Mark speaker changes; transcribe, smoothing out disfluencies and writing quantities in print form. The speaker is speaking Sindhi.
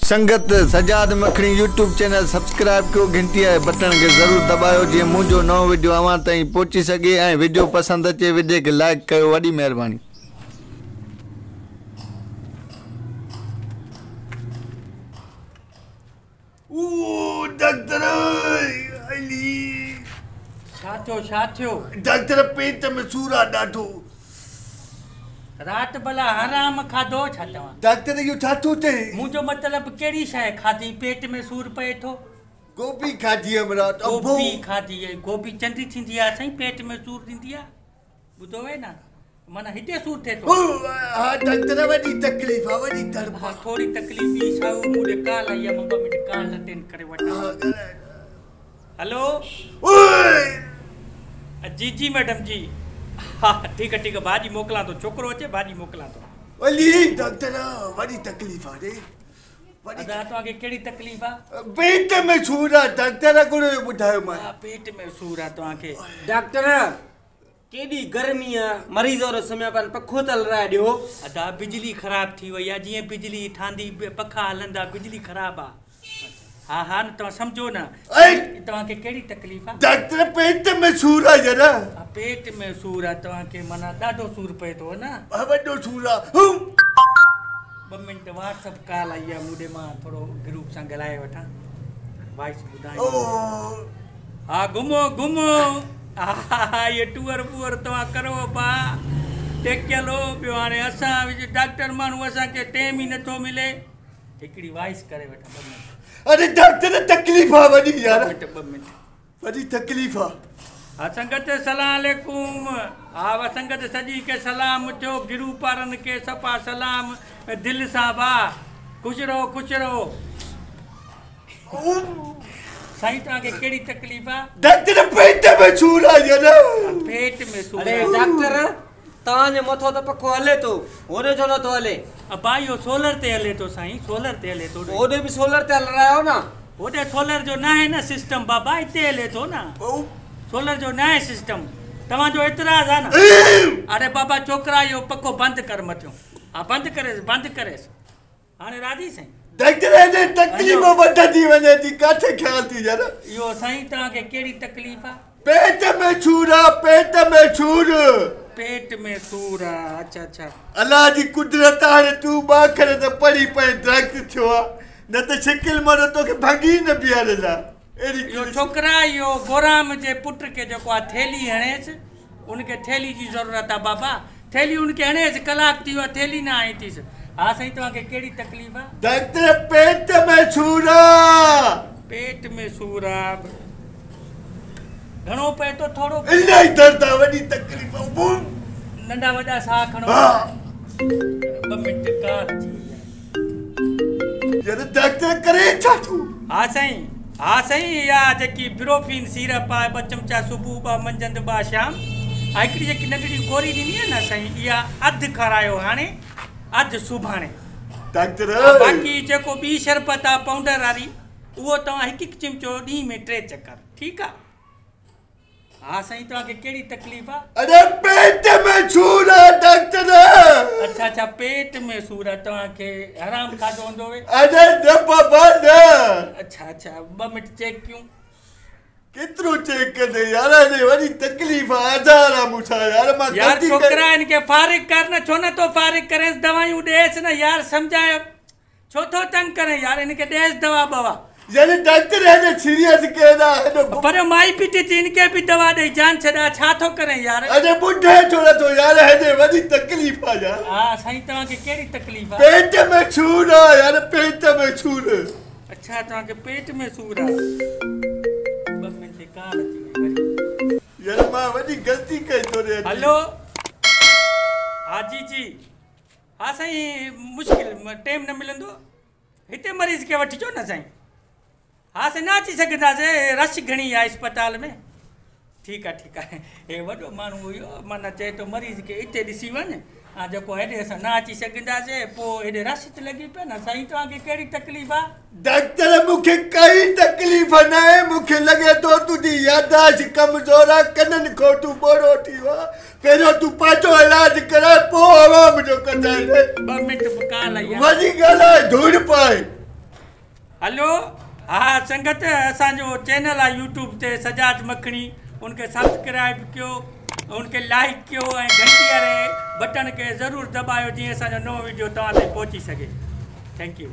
Speaker 1: سنگت سجاد مکڻي يوٽيوب چينل سبسڪرائب ڪيو گهنٽي واري بٽڻ کي ضرور دٻايو جيئن منهنجو نئون وڊيو اوهان تائين پهچي سگهي ۽ وڊيو پسند اچي وڊيو کي لائيڪ ڪيو وڏي مهرباني.
Speaker 2: O doctor Ali.
Speaker 3: ڇا ٿيو ڇا ٿيو.
Speaker 2: ڊاڪٽر پيٽ ۾ سور آ ڏاڍو.
Speaker 3: رات ڀلا حرام کاڌو ڇا توهان؟
Speaker 2: ڊاڪٽر اهو ڇا ٿو چئين؟
Speaker 3: منهنجو مطلب ڪهڙي شيء کاڌي پيٽ ۾ سور پئي ٿو؟
Speaker 2: گوبي کاڌي هيم رات ابو.
Speaker 3: گوبي کاڌي هئي گوبي چنڊي ٿيندي آ سائين پيٽ ۾ سور ڏيندي آ ٻڌو هئي نه معنيٰ هتي سور ٿئي ٿو.
Speaker 2: ها ڊاڪٽر وڏي تڪليف آ وڏي تڙپ
Speaker 3: آ. ها ٿوري تڪليف ٻي ڇا هو مون ڏي ڪال آئي آ مان ٻه منٽ ڪال اٽينڊ ڪري وٺان. هلو جي جي ميڊم جي ها ٺيڪ آ ٺيڪ آ ڀاڄي موڪلان ٿو ڇوڪرو اچي ڀاڄي موڪلان ٿو.
Speaker 2: علي ڊاڪٽر وڏي تڪليف آ ري وڏي.
Speaker 3: ادا توهان کي ڪهڙي تڪليف آ؟
Speaker 2: پيٽ ۾ سور آ ڊاڪٽر اڳڙو ٻڌايو مان.
Speaker 3: ها پيٽ ۾ سور آ توهان کي.
Speaker 4: ڊاڪٽر ڪيڏي گرمي آ مريض اور سمهيا پيا آهن پکو ته هلرائي ڏيو.
Speaker 3: ادا بجلي خراب ٿي وئي آ جيئن بجلي ٺاندي پکا هلندا بجلي خراب آ. ها ها نه توهان سمجهو نه توهان کي ڪهڙي تڪليف آ؟
Speaker 2: ڊاڪٽر پيٽ ۾ سور آ يار.
Speaker 3: ها پيٽ ۾ سور آ توهان کي معنيٰ ڏاڍو سور پئي ٿو نه؟
Speaker 2: ها وڏو سور آ.
Speaker 3: ٻه منٽ واٽس اپ ڪال آئي آ مون ڏي مان ٿورو گروپ سان ڳالهائي وٺان وائس ٻڌائين. ها گهمو گهمو ها ها اهي ٽوئر ٻوئر توهان ڪرو ڀا ٽيڪيل هو ٻيو هاڻي اسان ڊاڪٽر ماڻهو اسان کي ٽيم ئي نٿو ملي. هڪڙي وائس ڪري وٺان ٻه منٽ.
Speaker 2: اڙي ڊاڪٽر تڪليف آ وڏي يار.
Speaker 3: ٻه منٽ ٻه منٽ.
Speaker 2: وڏي تڪليف آ.
Speaker 3: ها سنگت سلام عليڪم. ها وا سنگت سڄي کي سلام ٿيو گروپ وارن کي صفا سلام دل سان وا خوش رهو خوش رهو. سائين توهان کي ڪهڙي تڪليف آ؟
Speaker 2: ڊاڪٽر پيٽ ۾ سور آ يار.
Speaker 3: پيٽ ۾ سور آ.
Speaker 4: اڙي ڊاڪٽر توهان جي مٿو ته پکو هلي ٿو، هوڏي ڇو نٿو هلي؟
Speaker 3: ابا اهو سولر تي هلي ٿو سائين، سولر تي هلي ٿو.
Speaker 4: هوڏي به سولر تي هلرايو نه.
Speaker 3: هوڏي سولر جو ناهي نه سسٽم بابا، هتي هلي ٿو نه. سولر جو ناهي سسٽم، توهان جو اعتراض آ نه. اڙي بابا ڇوڪرا اهو پکو بند ڪر مٿيون. ها بند ڪريس بند ڪريس. هاڻي راضي سائين؟
Speaker 2: ڊاڪٽر هيڏي تڪليف وڌندي وڃي ٿي، ڪاٿي خيال ٿي يار.
Speaker 3: اهو سائين توهان کي ڪهڙي تڪليف آ؟
Speaker 2: پيٽ ۾ سور آ، پيٽ ۾ سور.
Speaker 3: پيٽ ۾ سور آ، اڇا اڇا.
Speaker 2: الله جي قدرت آ، هاڻي تون ٻه اکر ته پڙهي پئين ڊاڪٽر ٿيو آ، نه ته شڪل مارو توکي ڀنگي نه بيهاريندا. اهڙي
Speaker 3: اهو ڇوڪرا اهو گورام جي پٽ کي جيڪو آ ٿيلهي هڻيس، ان کي ٿيلهي جي ضرورت آ بابا، ٿيلهي ان کي هڻيس، ڪلاڪ ٿي ويو آ ٿيلهي نه آئي ٿيس. ها سائين توهان کي ڪهڙي تڪليف آ؟
Speaker 2: ڊاڪٽر پيٽ ۾ سور آ.
Speaker 3: پيٽ ۾ سور آ. گهڻو پئي ٿو ٿورو؟
Speaker 2: الاهي درد آ وڏي تڪليف آ.
Speaker 3: ننڍا وڏا ساهه کڻو. ٻه منٽ ڪال اچي وئي آهي.
Speaker 2: يار ڊاڪٽر ڪري ڇا ٿو؟
Speaker 3: ها سائين ها سائين اها جيڪي بروفين سيرپ آهي ٻه چمچا صبح ٻه منجهند ٻه شام ها هڪڙي جيڪي ننڍڙي گوري ڏني آهي نه سائين اها اڌ کارايو هاڻي اڌ سڀاڻي.
Speaker 2: ڊاڪٽر.
Speaker 3: باقي جيڪو ٻي شربت آ پائونڊر واري اهو توهان هڪ هڪ چمچو ڏينهن ۾ 3 چڪر ٺيڪ آ. ها سائين توهان کي ڪهڙي تڪليف آ؟
Speaker 2: اڙي پيٽ ۾ سور آ ڊاڪٽر.
Speaker 3: اڇا اڇا پيٽ ۾ سور آ توهان کي حرام کاڌو هوندو وي.
Speaker 2: اڙي نه بابا نه.
Speaker 3: اڇا اڇا ٻه منٽ چيڪ ڪيون.
Speaker 2: ڪيترو چيڪ ڪندي يار هاڻي وڏي تڪليف آ آزار آ مون سان يار مان
Speaker 3: يار ڇوڪرا هن کي فارغ ڪر نه ڇو نه ٿو فارغ ڪرينس دوائيون ڏيس نه يار سمجهاء ڇو ٿو تنگ ڪرين يار هن کي ڏيس دوا ٻوا.
Speaker 2: يعني ڊاڪٽر هيڏو سيريس ڪين آ هيڏو.
Speaker 3: پر مائي پيٽي ٿي هن کي به دوا ڏئي جان ڇڏا ڇا ٿو ڪرين يار.
Speaker 2: اڙي ٻڌي ڇو نه ٿو يار هيڏي وڏي تڪليف آ يار.
Speaker 3: ها سائين توهان کي ڪهڙي تڪليف آ؟
Speaker 2: پيٽ ۾ سور آ يار پيٽ ۾ سور.
Speaker 3: اڇا توهان کي پيٽ ۾ سور آ. ٻه منٽ ڪال اچي وئي وري.
Speaker 2: يار مان وڏي غلطي ڪئي تو ري.
Speaker 3: هلو ها جي جي ها سائين مشڪل ٽيم نه ملندو هتي مريض کي وٺي اچو نه سائين. ها سائين نه اچي سگهنداسين رش گهڻي آهي اسپتال ۾. ٺيڪ آهي ٺيڪ آهي هي وڏو ماڻهو هيو معنيٰ چئي ٿو مريض کي هتي ڏسي وڃ ها جيڪو هيڏي اسان نه اچي سگهنداسين پوءِ هيڏي رش ته لڳي پئي نه. سائين توهان کي ڪهڙي تڪليف آهي؟
Speaker 2: ڊاڪٽر مون کي ڪائي تڪليف نه آهي مون کي لڳي ٿو تنهنجي ياداشت ڪمزور آهي ڪنن کان تون ٻوڙو ٿي ويو آهي. پهريون تون پنهنجو علاج ڪرائي پوءِ عوام جو ڪندائين.
Speaker 3: ٻه منٽ ڪال آئي آهي.
Speaker 2: وڃي ڳالهائي ڌوڙ پائي.
Speaker 3: هلو ها سنگت اسان جو چينل آ يوٽيوب تي سجاد مکڻي ان کي سبسڪرائب ڪيو ان کي لائڪ ڪيو ۽ گهنٽي واري بٽڻ کي ضرور دٻايو جيئن اسان جو نئون وڊيو توهان تائين پهچي سگهي thank you.